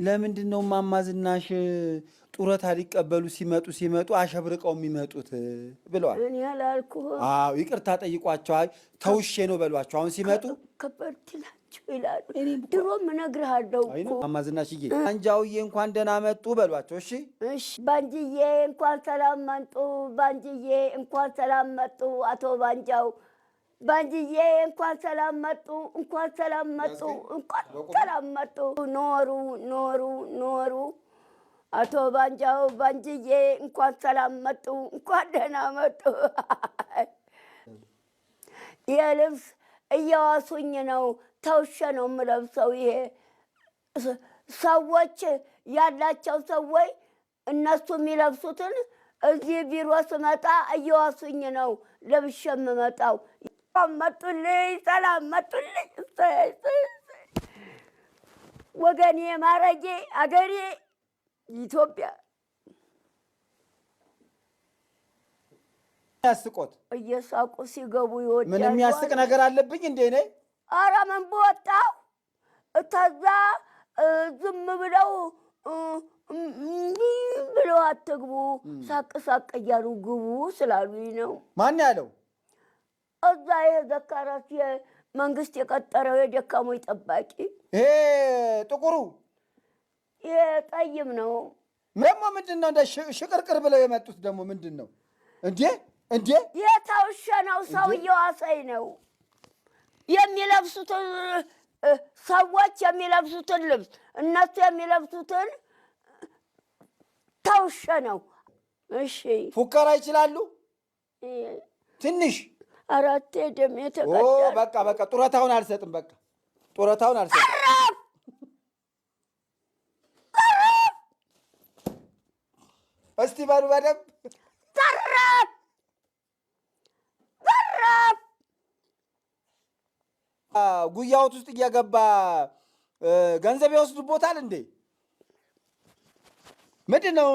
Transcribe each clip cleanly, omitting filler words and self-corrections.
ለምንድን ነው እማማ ዝናሽ ጡረታ ሊቀበሉ ሲመጡ ሲመጡ አሸብርቀው የሚመጡት ብለዋል። እኔ አላልኩህም። አዎ ይቅርታ ጠይቋቸው። አይ ተውሼ ነው በሏቸው። አሁን ሲመጡ ከበርቲ ናቸው ይላሉ። ድሮም እነግርሃለሁ እኮ። እማማ ዝናሽዬ ባንጃውዬ እንኳን ደህና መጡ በሏቸው። እሺ እሺ ባንጅዬ እንኳን ሰላም መጡ። ባንጅዬ እንኳን ሰላም መጡ። አቶ ባንጃው ባንጅዬ እንኳን ሰላም መጡ። እንኳን ሰላም መጡ። እንኳን ሰላም መጡ። ኖሩ ኖሩ ኖሩ። አቶ ባንጃው ባንጅዬ እንኳን ሰላም መጡ። እንኳን ደህና መጡ። የልብስ እየዋሱኝ ነው። ተውሸ ነው የምለብሰው። ይሄ ሰዎች ያላቸው ሰዎች እነሱ የሚለብሱትን እዚህ ቢሮ ስመጣ እየዋሱኝ ነው ለብሼ የምመጣው። መጡልኝ፣ ሰላም መጡልኝ። እሰይ፣ እሰይ፣ እሰይ። ወገኔ፣ ማረጌ፣ አገሬ ኢትዮጵያ። ያስቆት እየሳቁ ሲገቡ ይወዳሉ። ምን የሚያስቅ ነገር አለብኝ እንዴ እኔ? ኧረ ምን በወጣው እተዛ ዝም ብለው ብለው አትግቡ፣ ሳቅ ሳቅ እያሉ ግቡ ስላሉኝ ነው። ማን ያለው? እዛ ይሄ ዘካራስ የመንግስት የቀጠረው የደካሞች ጠባቂ። ይሄ ጥቁሩ? ይሄ ጠይም ነው። ደግሞ ምንድን ነው እንደ ሽቅርቅር ብለው የመጡት ደግሞ ምንድን ነው እንዴ? እንዴ የተውሸ ነው። ሰውየው አሳይ ነው የሚለብሱትን ሰዎች የሚለብሱትን ልብስ እነሱ የሚለብሱትን ተውሸ ነው። እሺ ፉከራ ይችላሉ ትንሽ። አራቴ ደሜ ተቀዳ። በቃ በቃ ጡረታውን አልሰጥም። በቃ ጡረታውን አልሰጥም። እስቲ በሉ በደንብ። ዘራፍ ዘራፍ። ጉያዎት ውስጥ እየገባ ገንዘብ ይወስዱቦታል እንዴ? ምንድን ነው?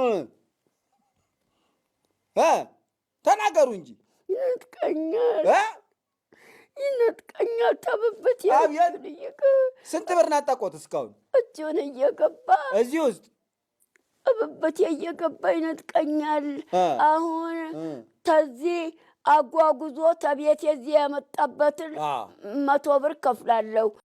ተናገሩ እንጂ። ይነጥቀኛል፣ ይነጥቀኛል። ተብብት ስንት ብር ናጠቆት እስካሁን? እጁን እየገባ እዚህ ውስጥ ብብቴ እየገባ ይነጥቀኛል። አሁን ተዚህ አጓጉዞ ተቤት የዚህ ያመጣበትን 100 ብር ከፍላለሁ።